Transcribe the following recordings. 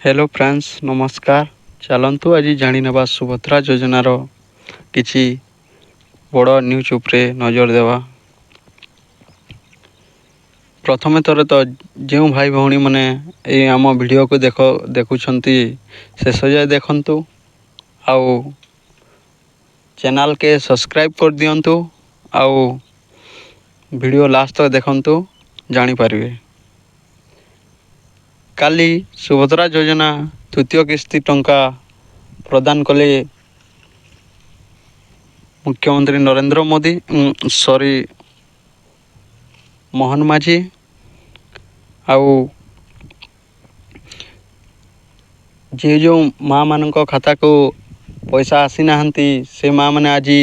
Hello friends, ନମସ୍କାର। ଚାଲନ୍ତୁ ଆଜି ଜାଣିନେବା ସୁଭଦ୍ରା ଯୋଜନାର କିଛି ବଡ଼ ନ୍ୟୁଜ୍ ଉପରେ ନଜର ଦେବା। ପ୍ରଥମେ ଥରେ ତ ଯେଉଁ ଭାଇ ଭଉଣୀମାନେ ଏଇ ଆମ ଭିଡ଼ିଓକୁ ଦେଖୁଛନ୍ତି, ଶେଷ ଯାଏ ଦେଖନ୍ତୁ ଆଉ ଚ୍ୟାନେଲ୍କେ ସବସ୍କ୍ରାଇବ୍ କରିଦିଅନ୍ତୁ ଆଉ ଭିଡ଼ିଓ ଲାଷ୍ଟ ତକ ଦେଖନ୍ତୁ, ଜାଣିପାରିବେ। କାଲି ସୁଭଦ୍ରା ଯୋଜନା ତୃତୀୟ କିସ୍ତି ଟଙ୍କା ପ୍ରଦାନ କଲେ ମୁଖ୍ୟମନ୍ତ୍ରୀ ନରେନ୍ଦ୍ର ମୋଦି, ସରି, ମୋହନ ମାଝୀ। ଆଉ ଯେଉଁ ଯେଉଁ ମାଆମାନଙ୍କ ଖାତାକୁ ପଇସା ଆସିନାହାନ୍ତି, ସେ ମାଆମାନେ ଆଜି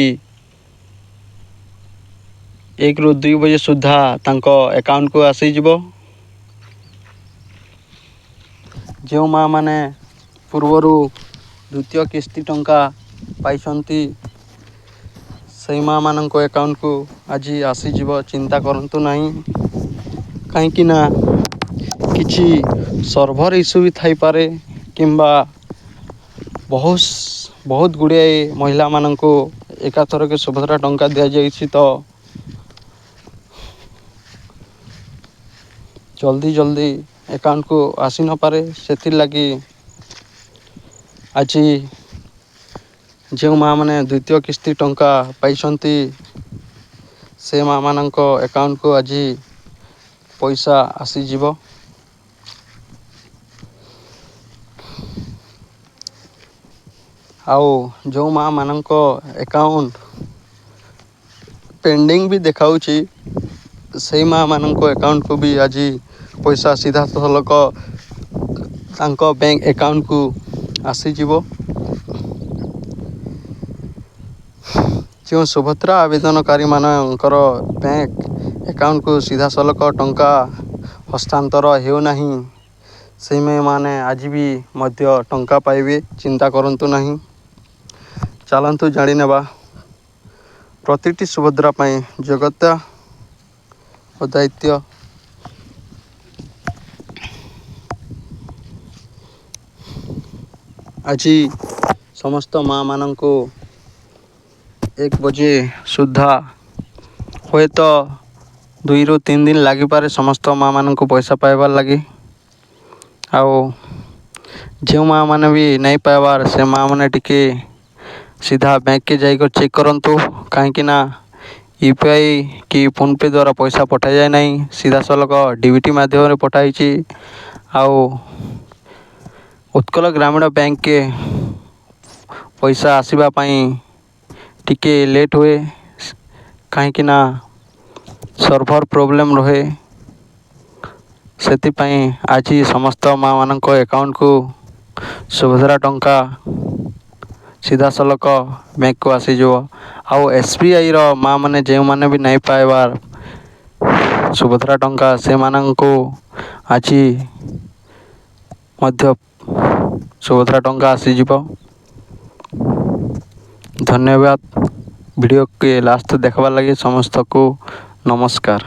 1ରୁ 2 ବଜେ ସୁଦ୍ଧା ତାଙ୍କ ଆକାଉଣ୍ଟକୁ ଆସିଯିବ। ଯେଉଁ ମାଆମାନେ ପୂର୍ବରୁ ଦ୍ୱିତୀୟ କିସ୍ତି ଟଙ୍କା ପାଇଛନ୍ତି, ସେଇ ମାଆମାନଙ୍କ ଆକାଉଣ୍ଟକୁ ଆଜି ଆସିଯିବ, ଚିନ୍ତା କରନ୍ତୁ ନାହିଁ। କାହିଁକି ନା କିଛି ସର୍ଭର ଇସ୍ୟୁ ବି ଥାଇପାରେ କିମ୍ବା ବହୁତ ବହୁତ ଗୁଡ଼ିଏ ମହିଳାମାନଙ୍କୁ ଏକାଥରକେ ସୁଭଦ୍ରା ଟଙ୍କା ଦିଆଯାଇଛି, ତ ଜଲ୍ଦି ଜଲ୍ଦି ଆକାଉଣ୍ଟକୁ ଆସିନପାରେ। ସେଥିର୍ଲାଗି ଆଜି ଯେଉଁ ମାଆମାନେ ଦ୍ୱିତୀୟ କିସ୍ତି ଟଙ୍କା ପାଇଛନ୍ତି, ସେ ମାଆମାନଙ୍କ ଆକାଉଣ୍ଟକୁ ଆଜି ପଇସା ଆସିଯିବ। ଆଉ ଯେଉଁ ମାଆମାନଙ୍କ ଆକାଉଣ୍ଟ ପେଣ୍ଡିଂ ବି ଦେଖାଉଛି, ସେଇ ମାଆମାନଙ୍କ ଆକାଉଣ୍ଟକୁ ବି ଆଜି ପଇସା ସିଧାସଳଖ ତାଙ୍କ ବ୍ୟାଙ୍କ ଆକାଉଣ୍ଟକୁ ଆସିଯିବ। ଯେଉଁ ସୁଭଦ୍ରା ଆବେଦନକାରୀମାନଙ୍କର ବ୍ୟାଙ୍କ ଆକାଉଣ୍ଟକୁ ସିଧାସଳଖ ଟଙ୍କା ହସ୍ତାନ୍ତର ହେଉନାହିଁ, ସେଇମାନେ ଆଜି ବି ମଧ୍ୟ ଟଙ୍କା ପାଇବେ, ଚିନ୍ତା କରନ୍ତୁ ନାହିଁ। ଚାଲନ୍ତୁ ଜାଣିନେବା ପ୍ରତିଟି ସୁଭଦ୍ରା ପାଇଁ ଯୋଗ୍ୟତା ଓ ଦାୟିତ୍ୱ। ଆଜି ସମସ୍ତ ମାଆମାନଙ୍କୁ 1 ବଜେ ସୁଦ୍ଧା, ହୁଏତ 2ରୁ 3 ଦିନ ଲାଗିପାରେ ସମସ୍ତ ମାଆମାନଙ୍କୁ ପଇସା ପାଇବାର୍ ଲାଗି। ଆଉ ଯେଉଁ ମାଆମାନେ ବି ନାଇଁ ପାଇବାର୍, ସେ ମାଆମାନେ ଟିକେ ସିଧା ବ୍ୟାଙ୍କକେ ଯାଇକରି ଚେକ୍ କରନ୍ତୁ। କାହିଁକି ନା ୟୁପିଆଇ କି ଫୋନ୍ପେ ଦ୍ୱାରା ପଇସା ପଠାଯାଏ ନାହିଁ, ସିଧାସଳଖ ଡିବିଟି ମାଧ୍ୟମରେ ପଠାହେଇଛି। ଆଉ ଉତ୍କଳ ଗ୍ରାମୀଣ ବ୍ୟାଙ୍କକେ ପଇସା ଆସିବା ପାଇଁ ଟିକେ ଲେଟ୍ ହୁଏ, କାହିଁକି ନା ସର୍ଭର ପ୍ରୋବ୍ଲେମ୍ ରୁହେ। ସେଥିପାଇଁ ଆଜି ସମସ୍ତ ମାଆମାନଙ୍କ ଆକାଉଣ୍ଟକୁ ସୁଭଦ୍ରା ଟଙ୍କା ସିଧାସଳଖ ବ୍ୟାଙ୍କକୁ ଆସିଯିବ। ଆଉ ଏସ୍ବିଆଇର ମାଆମାନେ ଯେଉଁମାନେ ବି ନାଇଁ ପାଇବାର୍ ସୁଭଦ୍ରା ଟଙ୍କା, ସେମାନଙ୍କୁ ଆଜି ମଧ୍ୟ ସୁଭଦ୍ରା ଟଙ୍କା ଆସିଯିବ। ଧନ୍ୟବାଦ। ଭିଡ଼ିଓକେ ଲାଷ୍ଟ ଦେଖ୍ବାର୍ ଲାଗି ସମସ୍ତକୁ ନମସ୍କାର।